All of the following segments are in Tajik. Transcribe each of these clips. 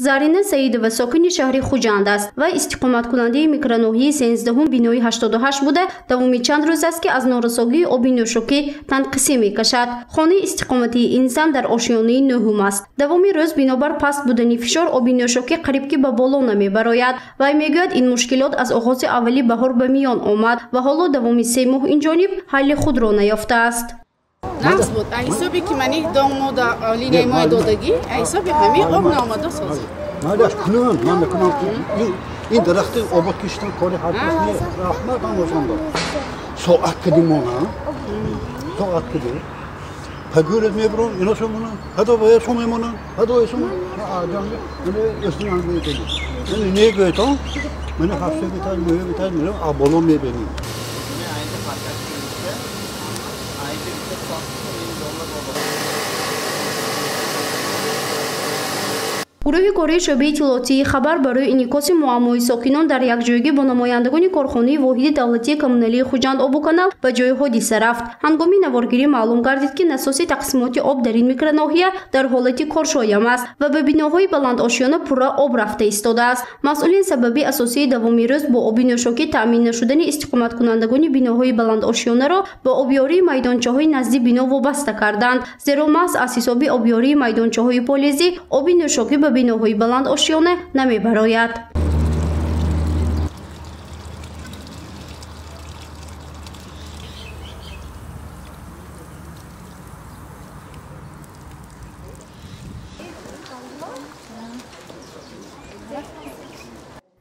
Зарина Саидова сокини шаҳри Хуҷанд аст ва истиқоматкунандаи микроноҳияи 13 бинои 88 буда, давоми чанд рӯз аст, ки аз норасогии оби нӯшокӣ танқисӣ мекашад. Хонаи истиқоматии ин зан дар ошёнаи нӯҳум аст. Давоми рӯз бинобар паст будани фишор оби нӯшокӣ қариб ки ба боло намебарояд. Вай мегӯяд, ин мушкилот аз оғози аввали баҳор ба миён омад ва ҳоло давоми 3 моҳ инҷониб ҳалли худро наёфтааст. Нақс буд. Ҳисоби ки мани домода линияи мои додагӣ, ҳисоби ҳамин об наомада созид. Майлаш кунам, ман мекунам. Ин дарахти обод киштан кори ҳар кас нест. Раҳмат ҳамошон дод. Соат кади мона, соат кади. Пагӯрат мебурон, ино шомонан, ҳадо бояд шо мемонан, ҳадо эшон аҷанга, мане эстинан мекунӣ. Мане негӯйтон, мане ҳафта битад, мӯя битад, мане аболо мебинӣ. Гурӯҳи кории шӯъбаи иттилоотии хабар барои инъикоси муаммои сокинон дар якҷоягӣ бо намояндагони корхонаи воҳиди давлатии коммуналии Хуҷанд Обуканал ба ҷои ҳодиса рафт. Ҳангоми наворгирӣ маълум гардид, ки насоси тақсимоти об дар ин микроноҳия дар ҳолати коршоям аст ва ба биноҳои баландошёна пурра об рафта истодааст. Масъулин сабаби асосии давоми рӯз бо оби нӯшокӣ таъмин нашудани истиқоматкунандагони биноҳои баландошёнаро ба обёрии майдончаҳои назди бино вобаста карданд, зеро маҳз аз ҳисоби обёрии майдончаҳои полизӣ оби нӯшокӣ ба биноҳои баландошёна намебарояд.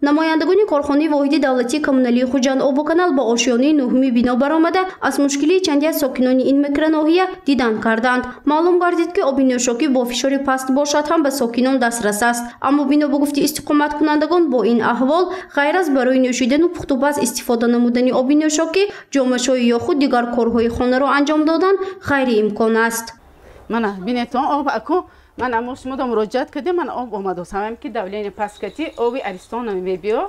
Намояндагони корхонаи воҳиди давлатии коммуналии Хуҷанд Обуканал ба ошёнаи нӯҳуми бино баромада аз мушкилии чанде аз сокинони ин микроноҳия дидан карданд. Маълум гардид, ки оби нӯшокӣ бо фишори паст бошад ҳам ба сокинон дастрас аст. Аммо бино ба гуфти истиқоматкунандагон бо ин аҳвол ғайр аз барои нӯшидану пухтупаз истифода намудани оби нӯшокӣ, ҷомашӯӣ ё худ дигар корҳои хонаро анҷом додан ғайриимкон аст. Мана бинетон об аку. Ман амо шумо да муроҷиат кардем, ман об омадос. Ҳамам ки давление паст кати, оби аристон мебиё,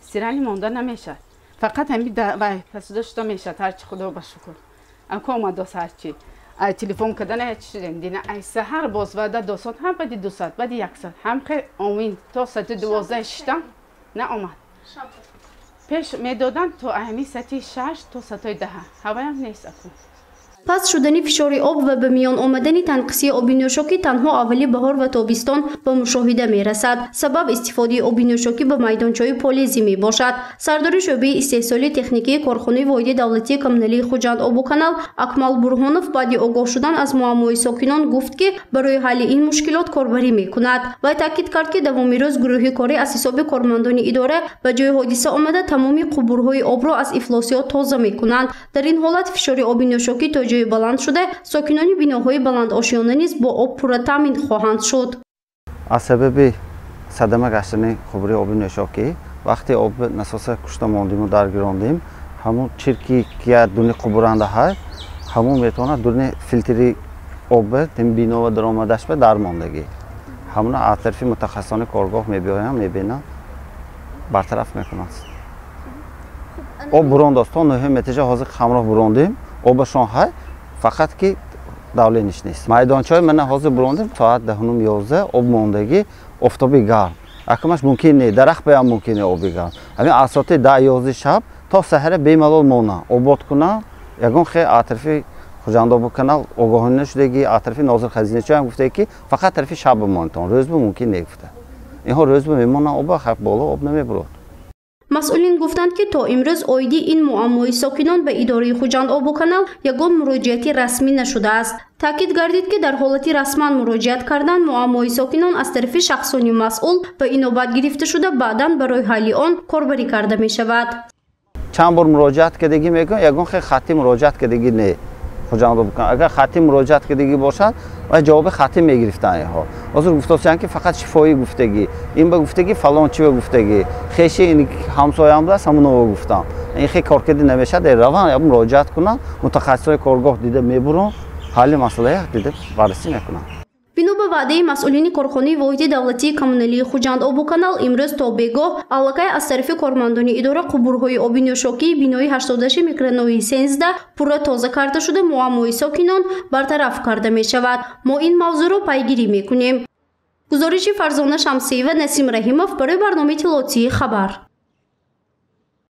стирали монда намешад. Фақат ҳами вай пасуда шуда мешад, ҳарчи худо ба шукр. Аку омадос ҳарчи. Ай телефон кардана ҳеч шудем. Дина ай саҳар боз вада 200, ҳам баъди 200, баъди 100. Ҳам хе омин то сати 12 шиштам наомад. Пеш медодан то ҳами сати 6 то сатои 10. Ҳаваям нест аку. Паст шудани фишори об ва ба миён омадани танқисии оби нӯшокӣ танҳо аввали баҳор ва тобистон ба мушоҳида мерасад. Сабаб истифодаи оби нӯшокӣ ба майдончаҳои полизӣ мебошад. Сардори шӯъбаи истеҳсоли техникии корхонаи воҳиди давлатии коммуналии Хуҷанд Обуканал Акмал Бурҳонов баъди огоҳ шудан аз муаммои сокинон гуфт, ки барои ҳалли ин мушкилот корбарӣ мекунад. Вай таъкид кард, ки давоми рӯз гурӯҳи корӣ аз ҳисоби кормандони идора ба ҷои ҳодиса омада тамоми қубурҳои обро аз ифлосиёт тоза мекунанд. Дар ин ҳолат фишори оби нӯшокӣ то ҷои баланд шуда, сокинони биноҳои баландошёна низ бо об пурра таъмин хоҳанд шуд. Аз сабаби садама гаштани қубури оби нӯшокӣ вақте об насоса кушта мондиму даргирондем, ҳамун чирки ки дуни қубуранда ҳай, ҳамун метавонад дуни филтри об бинова даромадаш ба дармондагӣ. Ҳамуна аз тарафи мутахассисони коргоҳ мебиёянд, мебинанд, бартараф мекунанд. Об бурондост, то 9 метржа ҳозир ҳамроҳ бурондем, обашон ҳай, фақат ки давлениш нест. Майдончаҳои мана ҳозир бурондем, соат 10:30 об мондагӣ, офтоби гарм. Акамаш мумкин не, дарахт баям мумкин не оби гарм. Ҳамин аз соати 10-11 шаб то саҳара бемалол мона, обод кунам, ягон хе аз тарафи Хуҷанд Обуканал огоҳӣ нашудагӣ, аз тарафи нозир хазиначиҳо ҳам гуфтагӣ, ки фақат тарафи шаб бимонтон, рӯз бо мумкин не гуфта. Инҳо рӯз бо мемонанд, оба хаб боло об намебурад. Масъулин гуфтанд, ки то имрӯз оиди ин муаммои сокинон ба идораи Хуҷанд Обуканал ягон муроҷиати расмӣ нашудааст. Таъкид гардид, ки дар ҳолати расман муроҷиат кардан муаммои сокинон аз тарафи шахсони масъул ба инобат гирифта шуда, баъдан барои ҳалли он корбарӣ карда мешавад. Чанд бор муроҷиат кардагӣ мекунам, ягон хе хаттӣ муроҷиат кардагӣ не. Хуҷанд Обуканал агар хаттӣ муроҷиат кардагӣ бошад, ва ҷавоби хаттӣ мегирифтанд инҳо. Ҳозир гуфтосиянд, ки фақат шифоӣ гуфтагӣ, ин ба гуфтагӣ фалон чи ба гуфтагӣ, хеши ин ҳамсоям будааст, ҳамонова гуфтам. Ин хе коркарди намешавад, раванд як муроҷиат кунанд, мутахассисони коргоҳ дида мебуранд, ҳалли масъалая дида баррасӣ мекунанд. Бино ба ваъдаи масъулини корхонаи воҳиди давлатии коммуналии Хуҷанд Обуканал имрӯз то бегоҳ аллакай аз тарафи кормандони идора қубурҳои оби нӯшокии бинои 86 микроноҳияи 13 пурра тоза карда шуда, муаммои сокинон бартараф карда мешавад. Мо ин мавзӯъро пайгирӣ мекунем. Гузориши Фарзона Шамсиева, Насим Раҳимов барои барномаи иттилоотии «Хабар».